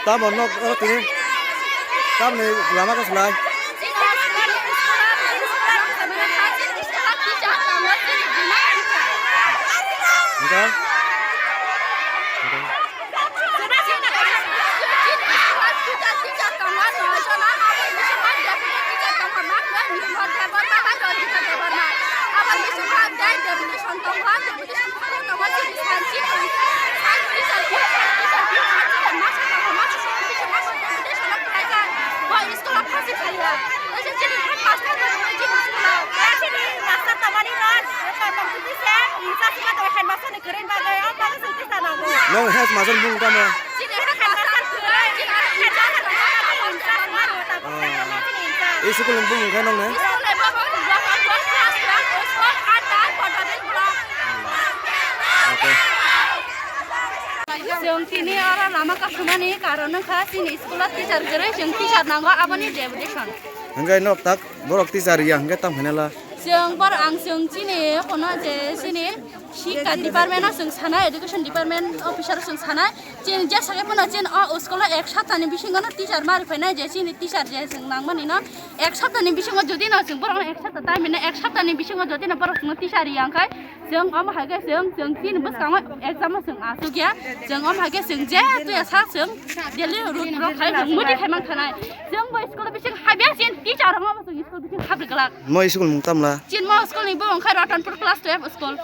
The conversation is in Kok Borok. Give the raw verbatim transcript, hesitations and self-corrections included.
Tamo nok, oh, tini. Tamni lama ka sulai. Enggak? Nong headmaster bung tamo? Headmaster kwrwi. Headmaster kwrwi. Ah. School ni bung khe nong ne? School ni bung khe nong ne? Okay. Chwng tini oro lama kasumani karon wngkha chini school o teacher kwrwi, chwng teacher nango, aboni deputation. Hwnkhe nok tak borok teacher ya hwnkhe tamo hinala. Chwng bor ang chwng chini kono je chini Shikha department o chwng sanai, education department officer o chwng sanai, chini je sakai phano chini o school o ek saptani bisingo no teacher mari phainai, je chini teacher je chwng nangmani no ek saptani bisingo jodi no chwng borok no ek sapta time no ek saptani bisingo jodi no borok chwngno teacher ya wngkhai chwng omo hai khe chwng chwng chini bwskango exam o chwng asuk ya, chwng omo hai khe chwng je tuya sa chwng daily route rok khai chwng muti khai mang thanai, chwng bo school o bising habya chini teacher rok no bo chwng school bising habri glak. Mo school mung tamla? Chini mo school ni bo wngkhai Ratanpur class twelve school.